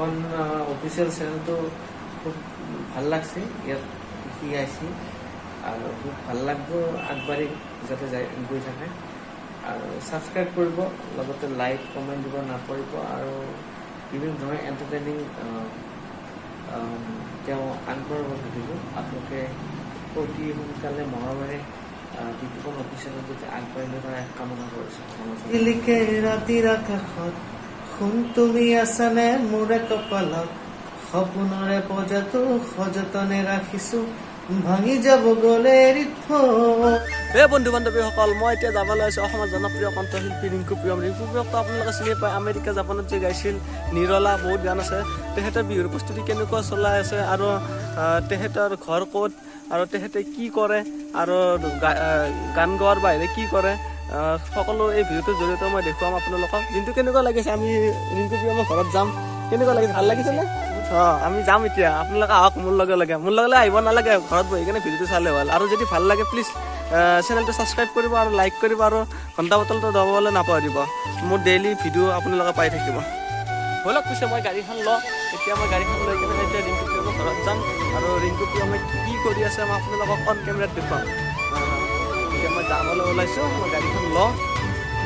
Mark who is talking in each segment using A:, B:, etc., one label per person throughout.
A: Bitupan official চেনেলটো খুব ভাল লাগছে। ইয়াত শিকি আহিছে আৰু খুব ভাল লাগব, আগবাঢ়ি যাতে যাই গৈ থাকে। আৰু ছাবস্ক্ৰাইব কৰিব, লগতে লাইক কমেণ্ট দিব নাপাহৰিব। আৰু বিভিন্ন ধৰণৰ এণ্টাৰটেইনিং তেওঁ আগবঢ়াব থাকিব। আপোনালোকে অতি সোনকালে মৰমেৰে বিতুপন অফিচিয়েলত যাতে আগবাঢ়ি লৈ তাৰ কামনা কৰিছোঁ। জিলিকে ৰাতিৰ আকাশত সোণ, তুমি আছানে মোৰে কপালত? সপোনৰে পঁজাটো সযতনে ৰাখিছো, ভাঙি যাব গ'লে এৰি থৈ।
B: এই বন্ধু বান্ধৱীসকল, মই এতিয়া যাবলৈ আছোঁ অসমৰ জনপ্ৰিয় কণ্ঠশিল্পী ৰিংকু প্ৰিয়ম। ৰিংকু প্ৰিয়মটো আপোনালোকে চিনি পায়, আমেৰিকা জাপানত যে গাইছিল নিৰলা, বহুত গান আছে। তেখেতৰ বিহুৰ প্ৰস্তুতি কেনেকুৱা চলাই আছে আৰু তেখেতৰ ঘৰ ক'ত আৰু তেখেতে কি কৰে আৰু গান গোৱাৰ বাহিৰে কি কৰে, সকলো এই ভিডিঅ'টোৰ জৰিয়তে মই দেখুৱাম আপোনালোকক। দিনটো কেনেকুৱা লাগিছে? আমি ৰিংকু প্ৰিয়মৰ ঘৰত যাম। কেনেকুৱা লাগিছে? ভাল লাগিছেনে? অঁ, আমি যাম এতিয়া। আপোনালোকে আহক মোৰ লগে লগে। মোৰ লগে লগে আহিব নালাগে, ঘৰত বহি কিনে ভিডিঅ'টো চালে হ'ল। আৰু যদি ভাল লাগে, প্লিজ চেনেলটো ছাবস্ক্ৰাইব কৰিব আৰু লাইক কৰিব আৰু ঘণ্টা বটলটো দবাবলৈ নাপাহৰিব। মোৰ ডেইলি ভিডিঅ' আপোনালোকে পাই থাকিব। ব'লক পিছে মই গাড়ীখন লওঁ। এতিয়া মই গাড়ীখন লৈ কিনে এতিয়া ৰিংকু প্ৰিয়মৰ ঘৰত যাম আৰু ৰিংকু প্ৰিয়মে কি কৰি আছে মই আপোনালোকক অন কেমেৰাত দেখুৱাম। এতিয়া মই যাবলৈ ওলাইছোঁ। মই গাড়ীখন লওঁ।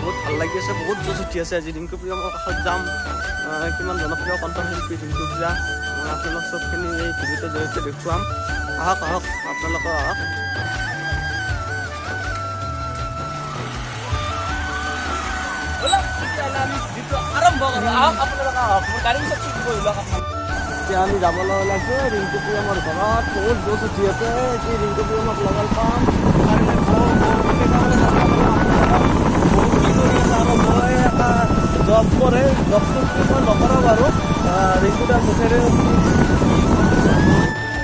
B: বহুত ভাল লাগি আছে, বহুত জোচ উঠি আছে। আজি ৰিংকু প্ৰিয়মৰ কাষত যাম। কিমান জনপ্ৰিয় কণ্ঠশিল্পী ৰিংকু প্ৰিয়া, মই আপোনালোক চবখিনি এই ভিডিঅ'টোৰ জৰিয়তে দেখুৱাম। আহক আহক, আপোনালোকেও আহক। ব'লক, তেতিয়াহ'লে আমি ভিডিঅ'টো আৰম্ভ কৰোঁ। আহক, আপোনালোকে আহক। মোৰ গাড়ী পিছত চিট বহি লওক আপোনালোক। এতিয়া আমি যাবলৈ ওলাইছোঁ ৰিংকু প্ৰিয়মৰ ঘৰত। বহুত জোচ উঠি আছে। এতিয়া ৰিংকু প্ৰিয়মক লগাল পাম, পাৰিলে বৌ বৌ বুলি দেখাবলৈ চেষ্টা কৰিম আপোনালোকক। বৌ কি কৰি আছে আৰু মই এটা জব কৰে, জবটো কি মই নকৰোঁ বাৰু, ৰিংকুদাৰ মুখেৰে।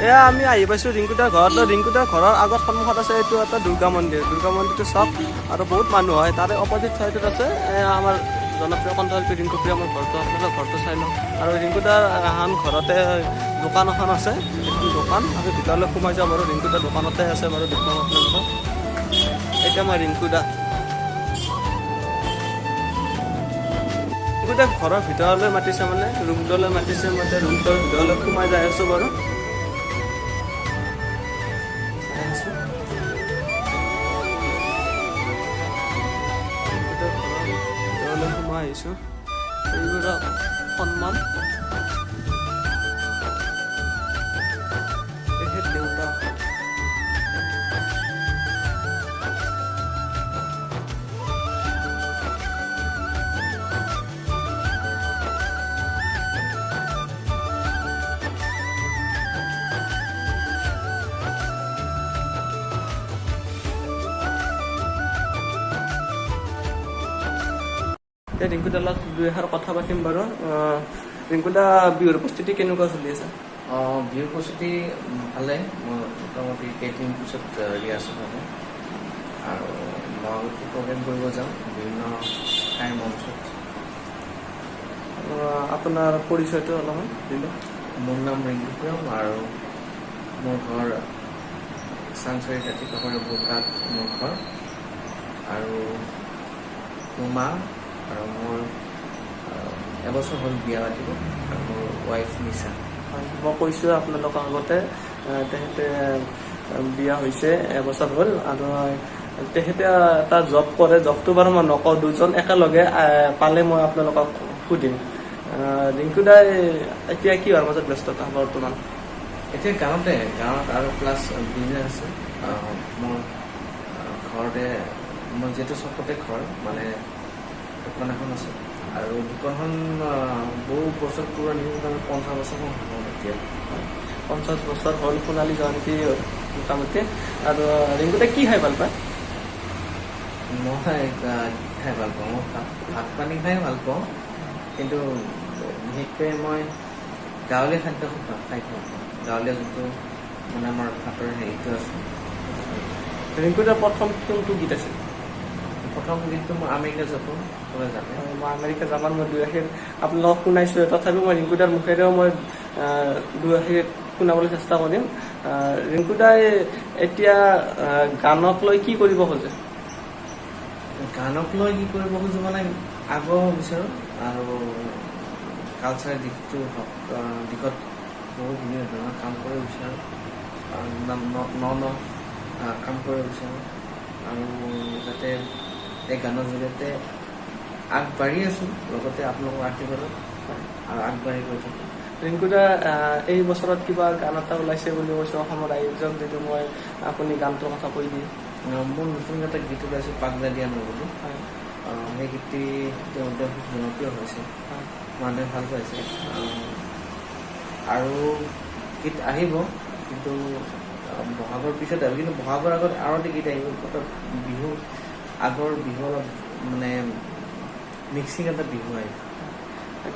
B: এয়া আমি আহি পাইছোঁ ৰিংকুদাৰ ঘৰত। ৰিংকুদাৰ ঘৰৰ আগত সন্মুখত আছে এইটো এটা দুৰ্গা মন্দিৰ। দুৰ্গা মন্দিৰটো চাওক আৰু বহুত মানুহ হয়। তাৰে অপজিট চাইডত আছে এয়া আমাৰ জনপ্ৰিয় কণ্ঠশিল্পী ৰিংকু প্ৰিয়মৰ ঘৰটো। আপোনালোকৰ ঘৰটো চাই লওক। আৰু ৰিংকুদাৰ এখন ঘৰতে দোকান এখন আছে। এখন দোকান, আমি ভিতৰলৈ সোমাই যাওঁ বাৰু। ৰিংকুদাৰ দোকানতে আছে বাৰু, দেখুৱাম আপোনালোকক। এতিয়া মই ৰিংকুদাক ঘৰৰ ভিতৰলৈ মাতিছে, মানে ৰুমটোলৈ মাতিছে। মই এতিয়া ৰুমটোৰ ভিতৰলৈ সোমাই যাই আছোঁ বাৰু, চাই আছোঁ। ৰিংকুদাৰ ঘৰৰ ভিতৰলৈ সোমাই আহিছোঁ। এইবোৰক সন্মান। তেখেত দেউতা। এতিয়া ৰিংকুদাৰ লগত দুই এষাৰ কথা পাতিম বাৰু। ৰিংকুদা, বিহুৰ প্ৰস্তুতি কেনেকুৱা চলি আছে?
A: অঁ, বিহুৰ প্ৰস্তুতি ভালে। মই মোটামুটি কেইদিন পিছত ৰিহাৰ্চেল হ'ব আৰু মই প্ৰগ্ৰেম কৰিব যাওঁ বিভিন্ন ঠাইৰ মঞ্চত।
B: আৰু আপোনাৰ পৰিচয়টো অলপমান দিলে।
A: মোৰ নাম ৰিংকু প্ৰিয়ম আৰু মোৰ ঘৰ চাংচাৰি দাঁতিকাষৰীয়া বোকাত মোৰ ঘৰ। আৰু মোৰ মা আৰু মোৰ এবছৰ হ'ল বিয়া পাতিব আৰু মোৰ ৱাইফ নিচা।
B: হয়, মই কৈছোঁ আপোনালোকৰ আগতে, তেখেতে বিয়া হৈছে এবছৰ হ'ল আৰু তেখেতে এটা জব কৰে। জবটো বাৰু মই নকওঁ, দুজন একেলগে পালে মই আপোনালোকক সুধিম। ৰিংকু দাই এতিয়া কিহৰ মাজত ব্যস্ততা বৰ্তমান?
A: এতিয়া গাঁৱতে, গাঁৱত আৰু প্লাছ বিজনেছ আছে। মোৰ ঘৰতে, মোৰ যিহেতু চকতে ঘৰ, মানে দোকান এখন আছে আৰু দোকানখন বহু বছৰ পুৰণি, মোটামুটি 50 বছৰমান হ'ব এতিয়া।
B: 50 বছৰ হ'ল, সোণালী জয়ন্তী হ'ল মোটামুটি। আৰু ৰিংকু দাই কি খাই ভাল পায়?
A: মই কি খাই ভাল পাওঁ? মই ভাত ভাত পানী খাই ভাল পাওঁ, কিন্তু বিশেষকৈ মই গাঁৱলীয়া খাদ্য খুব খাই ভাল পাওঁ। গাঁৱলীয়া যোনটো মানে আমাৰ ভাতৰ হেৰিটো আছে।
B: ৰিংকু দাৰ প্ৰথম কোনটো গীত আছিল?
A: প্ৰথম গীতটো মই আমেৰিকা জাপান সকলোৱে জানে।
B: হয়, মই আমেৰিকা জাপান মই দুই আখৰ আপোনালোকক শুনাইছোঁ। তথাপিও মই ৰিংকু দাৰ মুখেৰেও মই দুই আখৰ শুনাবলৈ চেষ্টা কৰিম। ৰিংকু দাই এতিয়া গানক লৈ কি কৰিব খোজে?
A: গানক লৈ কি কৰিব খোজো মানে আগুৱাব বিচাৰোঁ আৰু কালচাৰ দিশটো হওক, দিশত বহুত বিভিন্ন ধৰণৰ কাম কৰিব বিচাৰোঁ আৰু ন ন ন কাম কৰিব বিচাৰোঁ আৰু যাতে এই গানৰ জৰিয়তে আগবাঢ়ি আছোঁ, লগতে আপোনালোকৰ আশীৰ্বাদত আৰু আগবাঢ়ি গৈ থাকোঁ।
B: ৰিংকুদা, এই বছৰত কিবা গান এটা ওলাইছে বুলি কৈছে অসমৰ ৰাইজক, যদি মই আপুনি গানটোৰ কথা কৈ দিয়ে।
A: মোৰ নতুন এটা গীত ওলাইছে, পাগলা দিয়া ন বুলি। সেই গীতটি ইতিমধ্যে খুব জনপ্ৰিয় হৈছে, মানুহে ভাল পাইছে। আৰু গীত আহিব, কিন্তু বহাগৰ পিছত আহিব। কিন্তু বহাগৰ আগত আৰু এটা গীত আহিব। অৰ্থাৎ বিহু আগৰ বিহু অলপ মানে মিক্সিং এটা বিহু আহিব।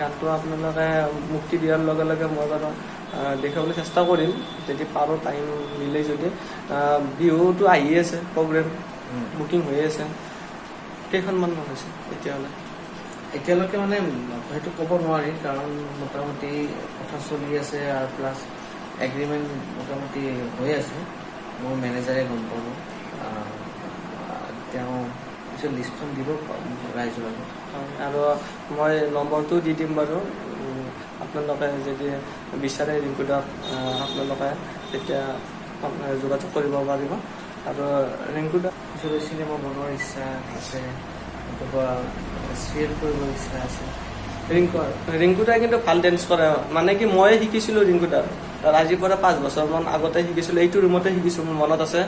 B: গানটো আপোনালোকে মুক্তি দিয়াৰ লগে লগে মই বাৰু দেখুৱাবলৈ চেষ্টা কৰিম, যদি পাৰোঁ, টাইম মিলে যদি। বিহুটো আহি আছে, প্ৰগ্ৰেম বুকিং হৈ আছে, কেইখনমান হৈছে এতিয়াহ'লে?
A: এতিয়ালৈকে মানে সেইটো ক'ব নোৱাৰি, কাৰণ মোটামুটি কথা চলি আছে আৰু প্লাছ এগ্ৰিমেণ্ট মোটামুটি হৈ আছে। মোৰ মেনেজাৰে গম পাব। তেওঁ পিছত লিষ্টখন দিব ৰাইজৰ আগত।
B: হয়, আৰু মই নম্বৰটো দি দিম বাৰু। আপোনালোকে যদি বিচাৰে ৰিংকুদাক, আপোনালোকে তেতিয়া যোগাযোগ কৰিব পাৰিব। আৰু ৰিংকুদা,
A: পিছলৈ চিনেমা বনোৱাৰ ইচ্ছা আছে অথবা চিৰিয়েল কৰিব ইচ্ছা আছে।
B: ৰিংকুদাই কিন্তু ভাল ডেন্স কৰে। মানে কি, ময়ে শিকিছিলোঁ ৰিংকুদাৰ তাৰ, আজিৰ পৰা 5 বছৰমান আগতে শিকিছিলোঁ, এইটো ৰুমতে শিকিছোঁ, মোৰ মনত আছে।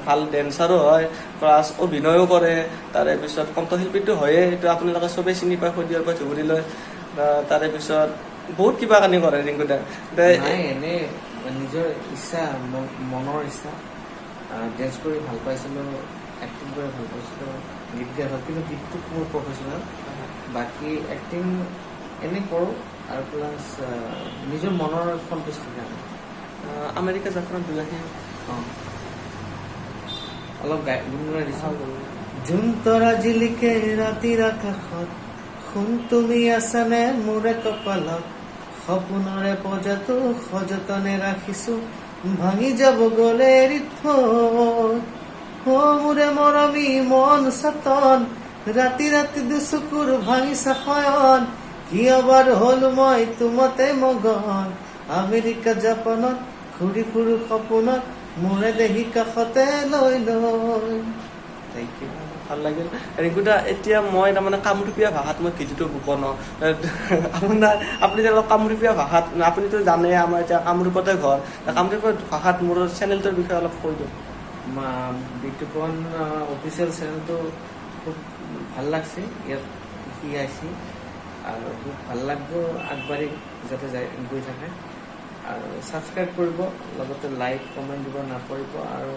B: ভাল ডেন্সাৰো হয়, প্লাছ অভিনয়ো কৰে, তাৰে পিছত কণ্ঠশিল্পীটো হয়েই, সেইটো আপোনালোকে চবেই চিনি পায় শদিয়াৰ পৰা ধুবুৰীলৈ। তাৰে পিছত বহুত কিবা কানি কৰে ৰিংকুদাই।
A: নাই, এনেই নিজৰ ইচ্ছা, মনৰ ইচ্ছা। ডেন্স কৰি ভাল পাইছিলোঁ, এক্টিং কৰি ভাল পাইছিলোঁ, গীত গাই ভাল, কিন্তু গীতটো মোৰ প্ৰফেচনেল। বাকী এক্টিং এনেই কৰোঁ আৰু প্লাছ নিজৰ মনৰ সন্তুষ্টিৰ কাৰণে।
B: আমেৰিকা যাত্ৰাত বিলাসী।
A: অঁ, অলপ গাই গুণগুণাই দিছোঁ। জোন তৰা জিলিকে ৰাতিৰ আকাশত, সোণ তুমি আছানে মোৰে কপালত? সপোনৰে পঁজাটো সযতনে ৰাখিছো, ভাঙি যাব গলে এৰি থৈ। অ মোৰে মৰমী মন চাতন, ৰাতি ৰাতি দুচকুৰ ভাঙিছা শয়ন। কিয় বাৰু হলো মই তোমাতে মগন? আমেৰিকা জাপানত ঘূৰি ফুৰো সপোনত, মোৰে দেহি কাষতে লৈ লৈ। Thank U.
B: ভাল লাগিল ৰিংকুদা। এতিয়া মই তাৰমানে কামৰূপীয়া ভাষাত মই ভিডিঅ'টো বনাওঁ। আপুনি যে অলপ কামৰূপীয়া ভাষাত, আপুনিতো জানে আমাৰ এতিয়া কামৰূপতে ঘৰ, কামৰূপীয়া ভাষাত মোৰ চেনেলটোৰ বিষয়ে অলপ কৈ দিয়ক।
A: বিতুপন অফিচিয়েল চেনেলটো খুব ভাল লাগছে, ইয়াত শিকি আছি আৰু খুব ভাল লাগব, আগবাঢ়ি যাতে যাই গৈ থাকে। আৰু ছাবস্ক্ৰাইব কৰিব, লগতে লাইক কমেণ্ট দিব নাপাহৰিব। আৰু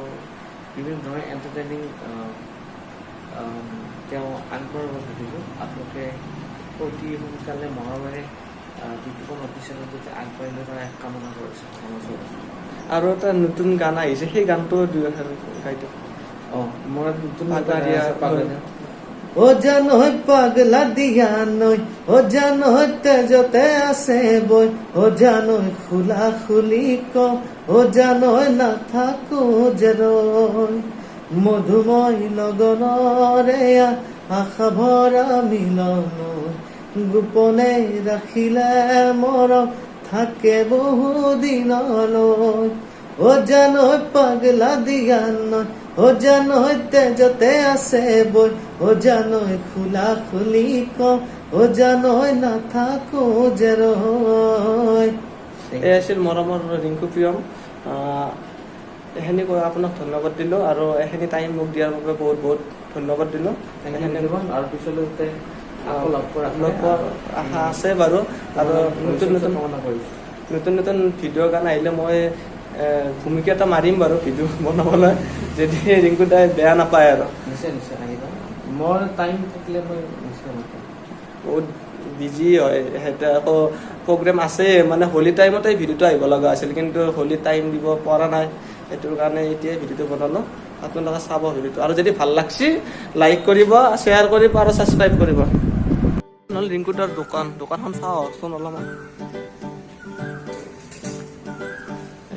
A: বিভিন্ন ধৰণৰ এণ্টাৰটেইনিং তেওঁ আগবঢ়াব ভাবিব। আপোনালোকে অতি সোনকালে মৰমেৰে বিতুপন অফিচিয়েলত যাতে আগবাঢ়ি লৈ তাৰ কামনা কৰিছোঁ মনোযোগ।
B: আৰু এটা নতুন গান আহিছে, সেই গানটো দুই গাই দিয়ক।
A: অঁ, মোৰ নতুন
B: পাগলা
A: গান
B: দিয়া
A: আছে, পাগলা দিয়া। ও জানৈ পাগলা দিয়া নৈ, ও জানৈ তেজতে আছে বৈ, ও জানৈ খোলা খুলি ক, ও জানৈ নাথাকো যে ৰৈ। মধুময় লগনৰে আশা ভৰা মিলন, গোপনে ৰাখিলে মৰম থাকে বহু দিনলৈ। ও জানৈ পাগলা দিয়া নৈ, ও জানৈ তেজতে আছে বৈ, ও জানৈ খোলা খুলি ক, ও জানৈ নাথাকো যে ৰৈ।
B: এই আছিল মৰমৰ ৰিংকু প্ৰিয়ম। এইখিনি কৈ আপোনাক ধন্যবাদ দিলোঁ আৰু এইখিনি টাইম মোক দিয়াৰ বাবে বহুত বহুত ধন্যবাদ দিলোঁ।
A: আৰু পিছলৈ যাতে আকৌ লগ পোৱাৰ আশা
B: লগ পোৱাৰ আশা আছে বাৰু। আৰু নতুন নতুন
A: কামনা কৰিছোঁ।
B: নতুন নতুন ভিডিঅ' গান আহিলে মই ভূমিকা এটা মাৰিম বাৰু ভিডিঅ' বনাবলৈ, যদি ৰিংকু দাই বেয়া নাপায় আৰু।
A: নিশ্চয় নিশ্চয়, আহিবা। মোৰ টাইম থাকিলে মই নিশ্চয় মাতিম।
B: বহুত বিজি হয় সিহঁতে, আকৌ প্ৰগ্ৰেম আছে। মানে হোলী টাইমতে ভিডিঅ'টো আহিব লগা আছিল, কিন্তু হোলী টাইম দিব পৰা নাই, সেইটোৰ কাৰণে এতিয়াই ভিডিঅ'টো বনালোঁ। আপোনালোকে চাব ভিডিঅ'টো আৰু যদি ভাল লাগছি লাইক কৰিব, শ্বেয়াৰ কৰিব আৰু ছাবস্ক্ৰাইব কৰিব। নহ'লে ৰিংকুদাৰ দোকানখন চাওকচোন অলপমান।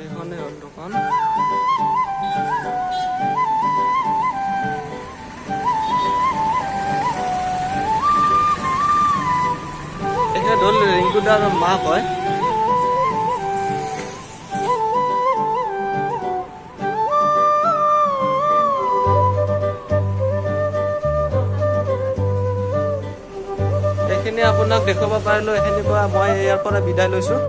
B: এইখনেই হ'ল দোকান। এইখন হ'ল ৰিংকুদাৰ। ৰিংকুদাৰ মাক হয়। এইখিনি আপোনাক দেখুৱাব পাৰিলোঁ। এইখিনিৰ পৰা মই ইয়াৰ পৰা বিদায় লৈছোঁ।